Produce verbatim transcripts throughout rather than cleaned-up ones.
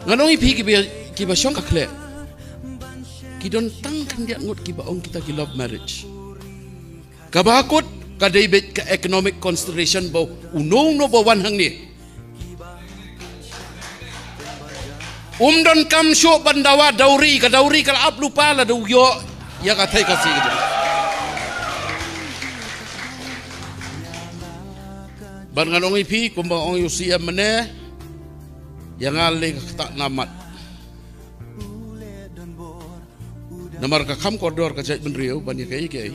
Ngan ong ïa phi kiba, kiba shong ka khleh, ki don tang khyndiat ngut kiba ong kita ki love marriage. Kaba kut ka dei beit ka economic consideration ba uno uno ba wan hangne um don kam shuh ban dawa dowry, ka dowry ka la ap lypa lada u ïoh ïa ka thei Khasi ka jong. Ban ngan ong ïa phi kumba ong ïa u C M mynne, ïa nga lei ka ktah na mat. Namar ka kham kordor ka jaitbynriew ban ïa kaei kaei.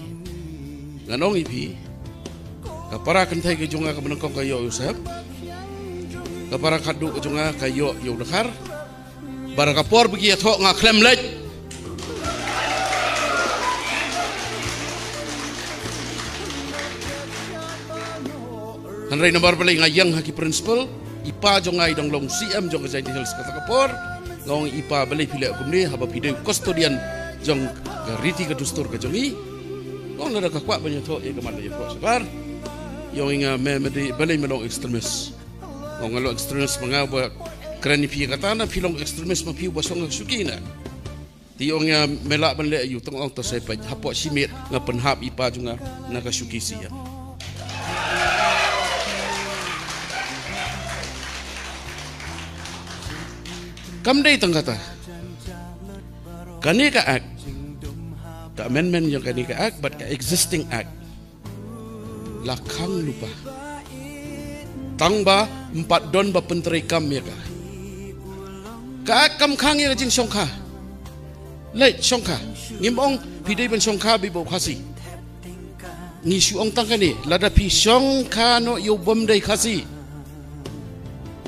Ngan ong ïa phi, ka para kynthei ka jong nga kaba nyngkong ka ïoh ïa u Sep, ka para khatduh ka jong nga ka ïoh ïa u Dkhar. Bad ha ka por ba ki ïathoh nga khlem leit. Hynrei namar balei nga ïeng ha ki principle, i pa jong nga i dang long C M jong ka Jaintia Hills kata ka por. Nga ong i pa balei phi leh kumne haba phi dei u custodian jong ka riti ka dustur ka jong i. Nga ong lada ka kwah ban ïathoh ïa ka mat ïathoh shabar. Ïa ong i nga me me dei balei me long extremist. Nga ong nga long extremist ma nga ba kren ïa phi kata na phi long extremist ma phi ba shong ha shuki na. Te ong ïa me lah ban leh ïa u, tang ong to sa peit hapoh shimet nga pynhap i pa jong nga na ka shuki sha ïa. Kam dei tang kata. Kane ka act, ka amendment jong kane ka act bad ka existing act la khang lypa. Tang ba ym pat don ba pyntreikam ïa ka. Ka act kam khang ïa ka jingshongkha. Leit shongkha. Ngim ong phi dei ban shongkha beit bad u Khasi. Ngi shu ong tang kane, lada phi shongkha noh ïa u bym dei Khasi,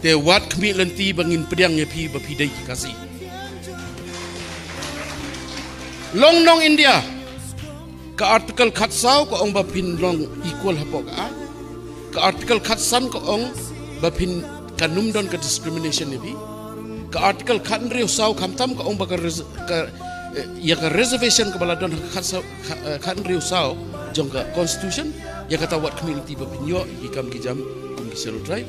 te wat khmih lynti ba ngin pdiang ïa phi ba phi dei ki Khasi. Long nong India. Ka article khatsaw ka ong ba phin long equal hapoh ka aiñ. Ka article khatsan ka ong ba phin, kan ym don ka discrimination ïa phi. Ka article khathynriew saw khamtam ka ong ba ka res-, ka, eh, ïa ka reservation kaba la don ha ka khatsaw, kha-, eh, khathynriew saw jong ka constitution, ïa kata wat khmih lynti ba phin ïoh ïa ki kam ki jam kum ki Scheduled Tribe.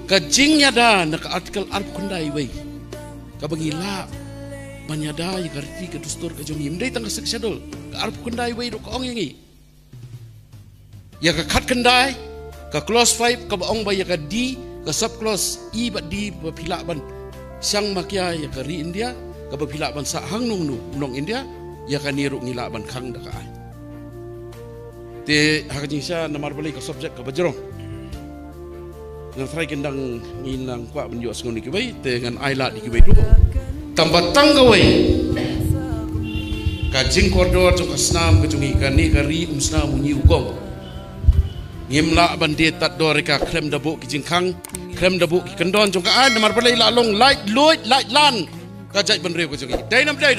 Ka jingïada na ka article arphew khyndai wei, kaba ngi lah ban ïada ïa ka riti ka dustur ka jong ngi, ym dei tang ka Sixth Schedule, ka arphew khyndai wei ruh ka ong ïa ngi. Ïa ka khatkhyndai, ka clause five kaba ong ba ïa ka D, ka sub clause E bad D ba phi lah ban shang makia ïa ka ri India, kaba phi lah ban sah hangno hangno nong India, ïa kane ruh ngi lah ban khang da ka aiñ. Te ha ka jingshisha namar balei ka subject kaba jrong. Ngan try kynda ngi nang kwah ban ïoh sngew na kiwei, te ngan ai lad ïa kiwei ruh. Tang ba tang kawei, ka jingkordor jong ka snam ka jong ngi, kane ka ri umsnam uñi ukong. Ngim lah ban die tad dor ïa ka khlem da buh ki jingkhang, khlem da buh ki kyndon jong ka aiñ, namar balei la long laitluid laitlan ka jaitbynriew ka jong ngi. Dei ne ym dei?